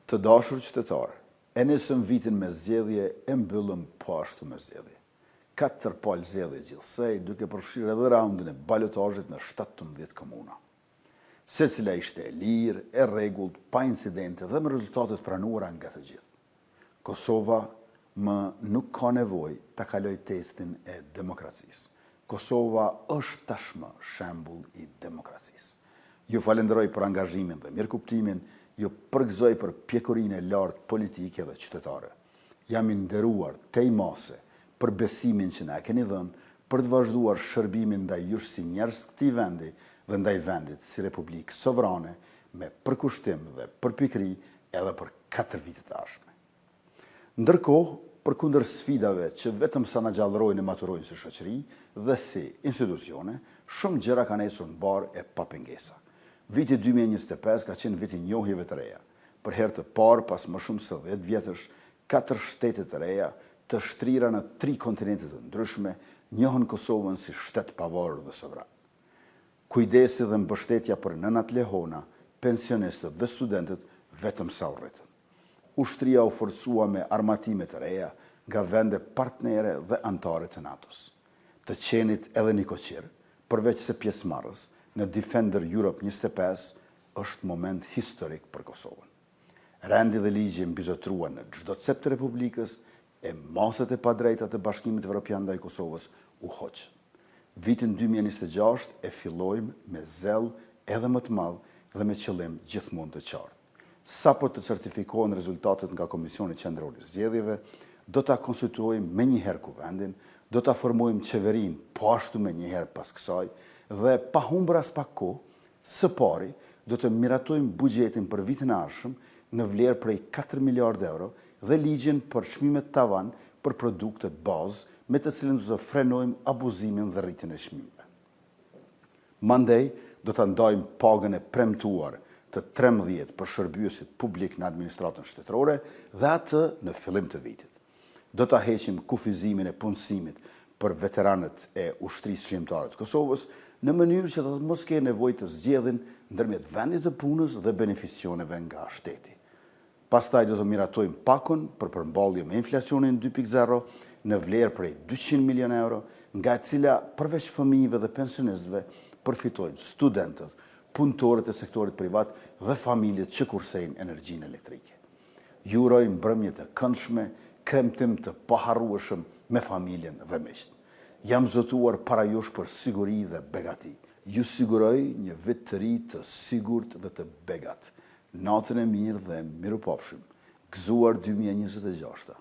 Të dashur qytetarë, e nisëm vitin me zgjedhje, e mbyllëm po ashtu me zgjedhje. Katër palë zgjedhje gjithsej, duke përfshirë edhe raundin e balotazhit në 17 komuna. Secila ishte e lirë, e rregullt, pa incidente dhe me rezultate të pranuara nga të gjithë. Kosova më nuk ka nevojë ta kalojë testin e demokracisë. Kosova është tashmë shembull i demokracisë. Ju falënderoj për angazhimin dhe mirëkuptimin, ju përgëzoj për pjekurinë e lartë politike dhe qytetare. Jam i nderuar tej mase për besimin që na e keni dhënë për të vazhduar shërbimin ndaj jush si njerëz të këtij vendi dhe ndaj vendit si republikë sovrane me përkushtim dhe përpikëri edhe për katër vitet e ardhshme. Ndërkohë, përkundër sfidave që vetëm sa na gjallërojnë e maturojnë si shoqëri dhe si institucione, shumë gjëra kanë ecur mbarë e pa pengesa. Viti 2025 ka qenë vit i njohjeve të reja. Për herë të parë pas më shumë se 10 vjetësh, katër shtete të reja, të shtrira në tri kontinente të ndryshme, njohën Kosovën si shtet pavarur dhe sovran. Kujdesi dhe mbështetja për nënat lehona, pensionistët dhe studentët vetëm sa u rritën. Ushtria u forcua me armatime të reja nga vende partnere dhe anëtare të NATO-s. Të qenit edhe nikoqir, përveç se pjesëmarrës, në Defender Europe 25 është moment historik për Kosovën. Rendi dhe ligji mbizotëruan në çdo cep të Republikës e masat e padrejta të Bashkimit Evropian ndaj Kosovës u hoqën. Vitin 2026 e fillojmë me zell edhe më të madh dhe me qëllim gjithmonë të qartë. Sapo të certifikohen rezultatet nga Komisioni Qendror i Zgjedhjeve, do ta konstituojmë menjëherë kuvendin, do ta formojmë qeverinë po ashtu menjëherë pas kësaj dhe pa humbur as pak kohë, Së pari, do të miratojmë buxhetin për vitin e ardhshëm në vlerë prej 4 miliardë euro dhe ligjin për çmimet tavan për produktet bazë, me të cilin do të frenojmë abuzimin dhe rritjen e çmimeve. Mandej, do të ndajmë pagën e premtuar të 13 për shërbyesit publik në administratën shtetërore dhe atë në fillim të vitit. Do ta heqim kufizimin e punësimit për veteranët e Ushtrisë Çlirimtare të Kosovës, në mënyrë që ata të mos kenë nevojë të zgjedhin ndërmjet vendit të punës dhe beneficioneve nga shteti. Pastaj do të miratojmë pakon për përballje me inflacionin 2.0 në vlerë prej 200 milion euro, nga e cila përveç fëmijëve dhe pensionistëve përfitojnë studentët, punëtorët e sektorit privat dhe familjet që kursejnë energjinë elektrike. Ju uroj mbrëmje të këndshme, kremtim të paharrueshëm me familjen dhe miqtë. Jam zotuar para jush për siguri dhe begati. Ju siguroj një vit të ri të sigurt dhe të begat. Natën e mirë dhe mirupafshim. Gëzuar 2026.